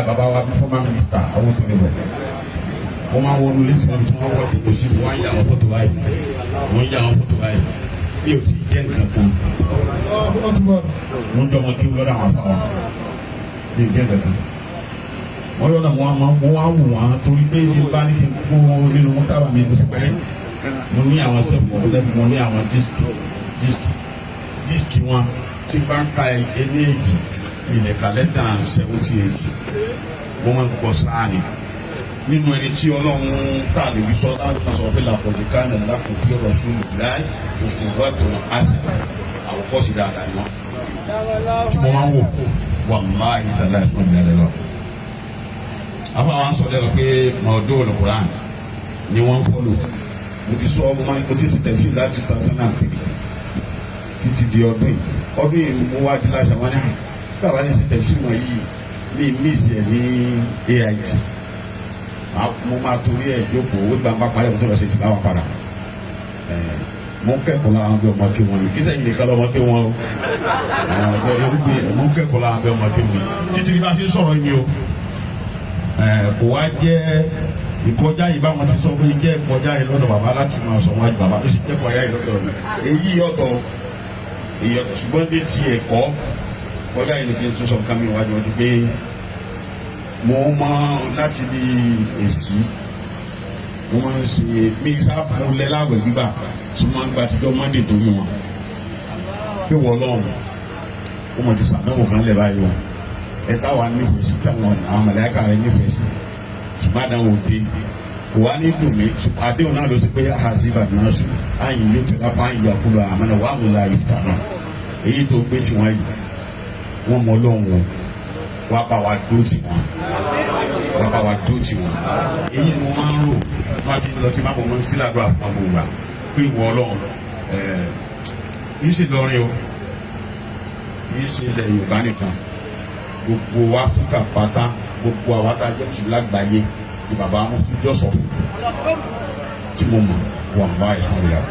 Bàbá wa former minister Awótòlébọ̀, wọ́n máa ń wọnú létí wọn tí wọ́n wọ́n jókòó sí, wọ́n á yà wọ́n fọ́tò báyìí, wọ́n yà wọ́n fọ́tò báyìí. Mi ò tí ì jẹ́ nǹkan kan, mo ń jọ wọn kí wọ́n lọ́dọ̀ àwọn afa wa, mi ò jẹ́ nǹkan kan. Wọ́n lọ́dọ̀ wọn máa wọ́n wá wù wọ́n torí pé ní bá ní kí n kó wọn nínú wọn tábà mi kò sí pẹ́. Mo ní àwọn sẹ́fù ọ̀dọ́, mo ní àwọn disc wọn tí bá ń ka ẹni èjì ilẹ̀ kàlẹ́ than 70, 80. Mo máa ń gbọ́ sáà ni nínú ẹni tí Ọlọ́run tá a lè fi sọ táwọn kan sọ pé làkọ̀dé kánà lákò fi ọ̀rọ̀ sùn láì oṣù wà tó ń àṣẹ àwòkọ́sí dáadáa ni wọn tí mo máa ń wò, wàláhì tàlá ẹ̀fọn ìdílé lọ. Àbá wa ń sọ lẹ́nu pé mọ̀ọ́dọ́ olùkùrán ni wọ́n ń follow. Mo ti sọ, mo máa mo ti ṣe tẹ̀sí láti 2003 títí di ọdún yìí. Ọdún yìí mo wá di láṣà wọn ní bàbá ní ṣe tẹ̀sí wọn yìí ní miss ẹ̀ ní AIT. Mo máa torí ẹ̀ jókòó ó gbàgbà parí, mo tó lọ sí tìláwà padà. Mo ń kẹ́kọ̀ọ́ lára bí ọmọ kí wọn ni kí sẹ́yìn nìkan lọ́mọ kí wọn o. Mo ń kẹ́kọ̀ọ́ lára bí ọmọ kí wọn títí bí bá ṣe ń sọ̀rọ̀ yìí o. Kò wá jẹ́ ìkọjá yìí báwọn ti sọ pé jẹ́ ìkọjá yìí lọ́dọ̀ bàbá láti máa sọ wájú bàbá ló sì jẹ́ ìkọjá yìí lọ́dọ̀ mi. Èyí ọ̀tọ̀, èyí ọ̀tọ̀, ṣùgbọ́n dé ti ẹ̀kọ́ kọjá yìí ni kí n tún sọ nǹkan mi wájú wọn ti pé mo mọ láti bí èsì mo máa ń ṣe mi sábà mo lẹ láwẹ̀ gbígbà tí mo máa ń gba tijọ́ Monday torí wọn pé wọ́n lọ́hùn ó mọ̀ ti sàdánwò kan lẹ̀ báyìí o. Ẹ táwa nífẹ̀ẹ́ sí táwọn àwọn mọ̀lẹ́kà rẹ nífẹ̀ẹ́ sí, ṣùgbọ́n àdánwò dé, kò wá ní dùn mí. Àdéhùn náà ló ṣe pé àhàzíbà náà sùn àyìn yóò tẹ̀lé apá àyìn yakulu àmọ́nà wà mú la yìí tà náà. Èyí tó gbé tí wọ́n yìí, wọ́n mọ Ọlọ́run o, wá bá wa dó tì wọ́n, wá bá wa dó tì wọ́n. Èyí ni mo máa ń rò wọ́n ti lọ tí máa mọ̀ mọ́ sí ládùúgbò fún ọmọ ògbà pé ìwọ Ọlọ́run ẹ̀ kì í ṣe lọrin o, kì í ṣe ilẹ̀ Yorùbá nìkan, gbogbo Áfíríkà pátá, gbogbo àwa tá a jẹ́ mùsùlùmí lágbàáyé ni bàbá mufti jọ́sọ̀fù tí mo mọ̀ wà bá ẹ̀sán rẹ̀.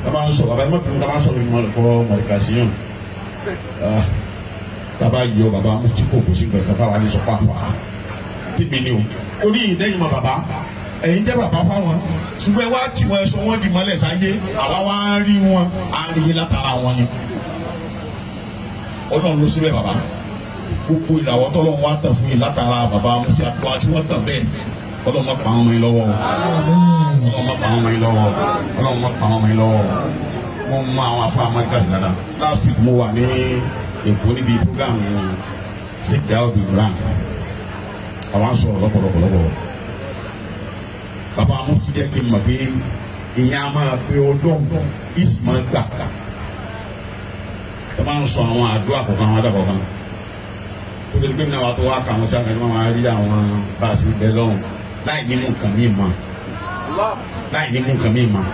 Bàbá ń sọ, bàbá ẹ̀ má bínú, bàbá ń sọ̀rọ̀ ìmọ̀ ẹ̀kọ́ mọ̀ríkàsíyàn. Bàbá yọ bàbá mufti kò sí nǹkan kan táwa ní sọ pàfà tèmi ni o. Orí ìdẹ́yìn mọ̀ bàbá, ẹ̀yin jẹ́ bàbá fáwọn, ṣùgbọ́n ẹ wá tì wọ́n, ẹ sọ wọ́n di mọ́lẹ̀ sáyé, àwa wá ń rí wọn, à ń rí látara wọn ni. Ọlọ́run ló síbẹ̀ bàbá. Gbogbo ìràwọ̀ tọ́lọ́run wá tàn fún yìí látara bàbá mufti àgbà tí wọ́n tàn bẹ́ẹ̀, Ọlọ́run má pa àwọn ọmọ yín lọ́wọ́ o. Ọlọ́run má pa àwọn ọmọ yín lọ́wọ́ o. Ọlọ́run má pa àwọn ọmọ yín lọ́wọ́ o. Mo mọ àwọn afọ Amẹ́ríkà sí dáadáa. Last week mo wà ní Èkó níbi program Sheikh Daoud Ibrahim, àwọn sọ̀rọ̀ lọ́pọ̀lọpọ̀ lọ́pọ̀. Bàbá mufti jẹ́ kí n mọ̀ pé ìyẹn a máa pe ọdún ìsì máa gbà. Ẹ máa ń sọ àwọn àdúrà kọ̀ọ̀kan, àwọn àdúrà kọ̀ọ̀kan tó lè gbé mi náà wà tó wá kà wọ́n sí àgbẹ̀, máa rí àwọn bá a sì bẹ lọ́hùn láì ní mú nǹkan mi mọ́, láì ní mú nǹkan mi mọ́.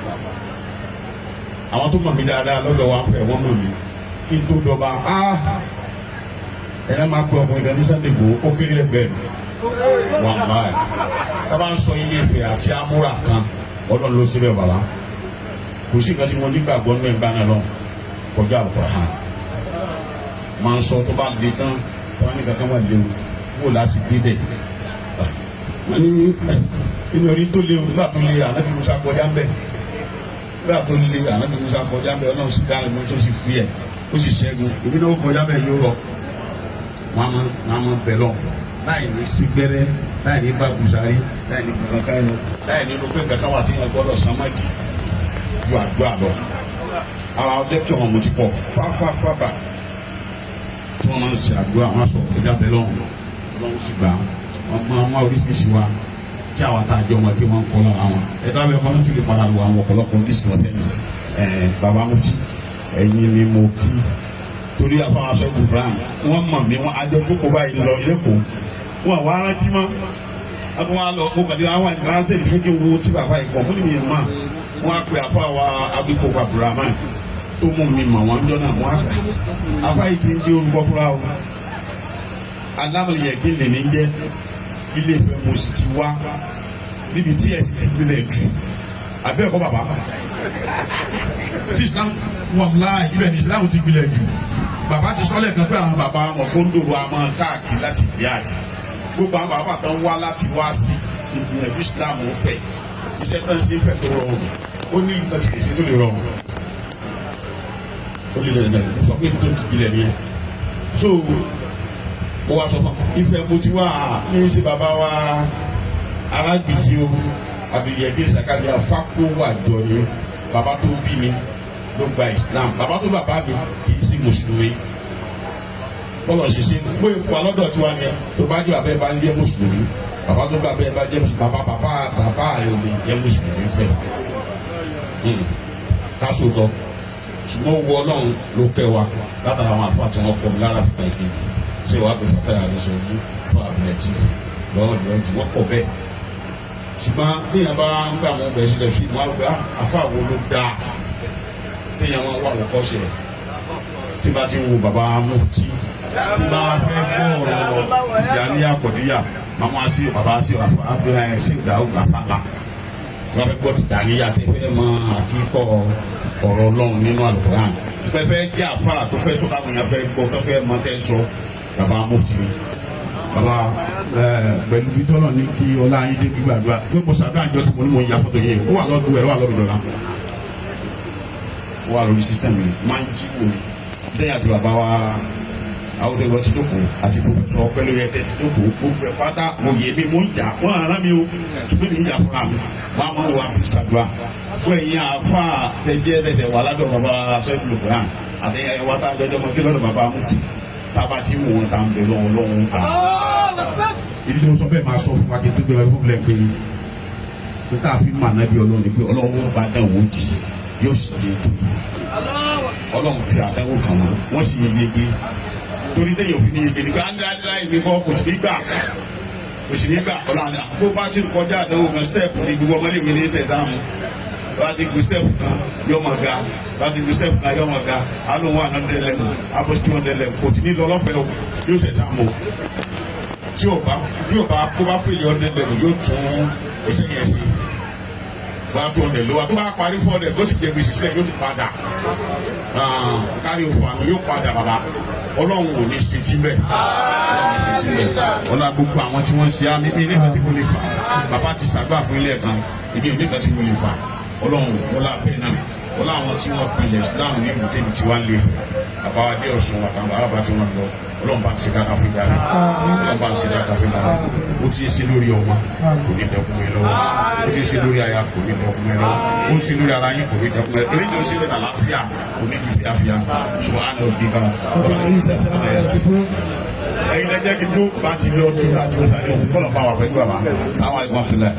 Àwọn tó mọ̀ mí dáadáa lọ́dọ̀ wa fẹ́ wọ́n mọ̀ mí kí n tó dọba. Ẹ̀rọ máa pe ọkùnrin kan ní Sunday Igboho, ó kéré lẹ́gbẹ̀ẹ́ mi wà báyìí. Tá a bá ń sọ Ilé Ifẹ̀ àti amúra kan, Ọlọ́run ló síbẹ̀ bàbá. Kò sí nǹkan tí mo nígbàgbọ́ nínú ẹ̀gbá náà lọ kọjá Al-Qur'an. Máa ń sọ tó bá le tán, tó bá ní kankan wà léwu wò láti débẹ̀. Wọ́n ní inú orí tó léwu nígbà tó lé Ànábì Musa kọjá ń bẹ̀, nígbà tó lé Ànábì Musa kọjá ń bẹ̀, Ọlọ́run sì dáhùn tó sì fi ẹ̀, ó sì ṣẹ́gun. Èmi náà kọjá bẹ̀ yóò rọ. Wọ́n á máa bẹ̀ lọ láì ní sígbẹ́rẹ́, láì ní bá bùsàrí, láì ní kankan ẹnu, láì ní pé kankan wà tí yẹn gbọ́dọ̀ sánmọ́dì ju àdúrà lọ. Àwọn lecture wọn mo ti kọ fáfáfábà tí wọ́n máa ń ṣe àdúrà, wọn sọ ẹja bẹ̀ lọ́hùn, Ọlọ́run sì gbà. Wọ́n máa ń wá oríṣiríṣi wa tí àwa tá a jọ wọn kí wọ́n kọ́ lára wọn. Ẹ̀dá bẹ́ẹ̀ kọ́ ló tún lè padà lu àwọn ọ̀pọ̀lọpọ̀ disc wọn sẹ́yìn. Ẹ̀ bàbá mufti, ẹ̀yin ni mo kí torí àfọwọ́n aṣọ Ibrahim, wọ́n mọ̀ mí, wọ́n àjọ kókó báyìí lọ lẹ́kọ̀ọ́, wọn àwọn arántí mọ́. Wọ́n tún wá lọ kó kàdé àwọn àgbà ṣe ìfẹ́ kí n wo tí bàbá yìí kọ́ fún mi mọ́. Wọ́n á pe àfọ àwa Abikoko Abdulrahman tó mú mi mọ̀ wọ́n jọ náà. Wọ́n á gbà àfọ yìí ti ń di orúkọ fúnra o. Alámọ̀yẹ kí lèmi ń jẹ́ Ilé Ifẹ̀, mo sì ti wá níbi tí ẹ̀sìn ti gbilẹ̀ jù. Àbẹ́ ẹ̀kọ́ bàbá tí Islam, wàláhì, ibẹ̀ ní Islam ti gbilẹ̀ jù. Bàbá ti sọ́lẹ̀ kan pé àwọn bàbá wọn kó ń dòrò àmọ́ káàkiri láti jihad. Gbogbo àwọn bàbá kan wá láti wá sí ìgbìyànjú Islam ń fẹ́ iṣẹ́ tó ń ṣe fẹ́ tó rọrùn. Ó ní nǹkan tí kì í ṣe tó lè rọrùn, ó lè lè sọ pé tó ti ilẹ̀ nìyẹn. So mo wá sọ fún Ifẹ̀, mo ti wá ní sí bàbá wa Arágbìjí o, Abiyẹ̀dé Sakaria Fákówà jọ ni. Bàbá tó bí mi ló gba Islam. Bàbá tó bàbá mi kì í sí mùsùlùmí. Bọ́lọ̀ ṣe ṣe bóyá wà lọ́dọ̀ tiwa ni, tó bá jẹ́ bàbá ẹ bá ń jẹ́ mùsùlùmí, bàbá tó bàbá ẹ bá jẹ́ mùsùlùmí, bàbá bàbá bàbá rẹ ò lè jẹ́ mùsùlùmí fẹ́ káṣó lọ. Ṣùgbọ́n owó Ọlọ́run ló kẹ́ wa látara àwọn àfáà tí wọ́n kọ́ mi lára fìtà ìkejì ṣé wàá gbé fataya rẹ sọ ojú fún abdulatif lọ́wọ́ lọ́wọ́ tí wọ́n pọ̀ bẹ́ẹ̀. Ṣùgbọ́n téèyàn bá ń gbà wọn bẹ̀ sílẹ̀ fíìmù, wọn gbà àfáà wo ló dáa téèyàn wọn wà wọ́kọ́ṣẹ́. Tí bá ti ń wo bàbá mufti, tí bá fẹ́ gbọ́ ọ̀rọ̀ Tìjàníyà Kọ̀díyà, màmá sí bàbá sí abdulayi ṣe ìdáwó àfàlà. Tí wọ́n fẹ́ gbọ́ Tìjàníyà, tẹ́ fẹ́ mọ àkíkọ́ ọ̀rọ̀ Ọlọ́run nínú Alukoran, tí wọ́n fẹ́ jẹ́ àfà tó fẹ́ sọ káwọn èèyàn fẹ́ gbọ́, tó fẹ́ mọ tẹ́ sọ, bàbá mufti ni. Bàbá pẹ̀lú bí tọ́lọ̀ ní kí ọlá yín dé gbígbàdúrà pé mo ṣàdúrà jọ tí mo ní mo ń ya fọ́tò yẹn, ó wà lọ́dún ẹ̀, ó wà lọ́dún dọ́là, ó wà lórí system mi, máa ń jí wò ní lẹ́yìn àti bàbá wa àwọn tó lọ ti jókòó àti professor Ọpẹ́lóyè tẹ ti jókòó. Gbogbo ẹ̀ pátá mo yẹ mi, mo ń jà wọ́n ara mi o, ṣùgbọ́n mi ń jà fúnra mi. Wọ́n á máa wọ àfi ṣàdúrà wọ́n. Ẹ̀yin àfa tẹ̀jẹ́ tẹ̀sẹ̀ wà ládọ̀ bàbá sẹ́gun lùkùrán àtẹ̀yẹ wa tá a jọjọ́ mọ́ kí lọ́dọ̀ bàbá mufti tába tí wò wọ́n tá ń bẹ̀ lọ́wọ́ lọ́wọ́ gbà. Ìdí tí mo sọ bẹ́ẹ̀, máa sọ fún wa kí n tó gbé wa fún mi pé pé tá a fi mọ ànábì Ọlọ́run ni pé Ọlọ́run bá dán wò jì, yóò sì yege. Ọlọ́run fi àdánwò kàn wọ́n, wọ́n sì yege. Torí téèyàn òfin ní yege ni pé ńlá ìmí kọ́, kò sì ní gbà, kò sì ní gbà. Ọlọ́run bó bá ti kọjá àdánwò kan, step ní gbogbo ọmọléèwé ní sẹ̀sáàmù. Bá ti gun step kan, yóò máa ga. Bá ti gun step kan, yóò máa ga. Alo 100 level, abo 200 level, kò sì ní lọ lọ́fẹ̀ẹ́ o, yóò sẹ̀sáàmù o. Tí o bá yóò bá kó bá fail 100 level, yóò tún iṣẹ́ yẹn ṣe. Bá 200 ló wa, tó bá parí 400, tó ti jẹ gbèsè sílẹ̀, yóò ti padà kárí òfò àná, yóò padà. Bàbá, Ọlọ́run ò ní ṣe tí bẹ́ẹ̀, Ọlọ́run ní ṣe tí bẹ́ẹ̀. Ọlá gbogbo àwọn tí wọ́n ṣe á mímí nígbà tí mo lè fà. Bàbá ti ṣàgbà fún ilé ẹ̀kan ibi ò nígbà tí mo lè fà. Ọlọ́run ọlá bẹ́ẹ̀ náà, ọlá àwọn tí wọ́n pilẹ̀ Islam ní ìlú tèmi tí wọ́n lè fẹ́, bàbá wa dé Ọ̀ṣun àtàwọn bàbá tí wọ́n lọ. Ọlọ́run bá ń ṣe dáadáa fún ìgbà rẹ̀. Ọlọ́run bá ń ṣe dáadáa fún ìgbà rẹ̀. Ó ti ń ṣe lórí ọmọ, kò ní dẹkùn ẹ lọ́wọ́. Ó ti ń ṣe lórí aya, kò ní dẹkùn ẹ lọ́wọ́. Ó ń ṣe lórí ara yín, kò ní dẹkùn ẹ. Èyí tó ń ṣe lórí àlàáfíà, kò ní di fíafíà. Subhana rabbika. Ẹ̀yin lẹ́jẹ́ kí n tó bá ti lọ tún láti wọ́n sáré òkú kọ́lọ̀ bá wà pẹ̀lú bàbá sáwọn àìkú àtúnlẹ̀.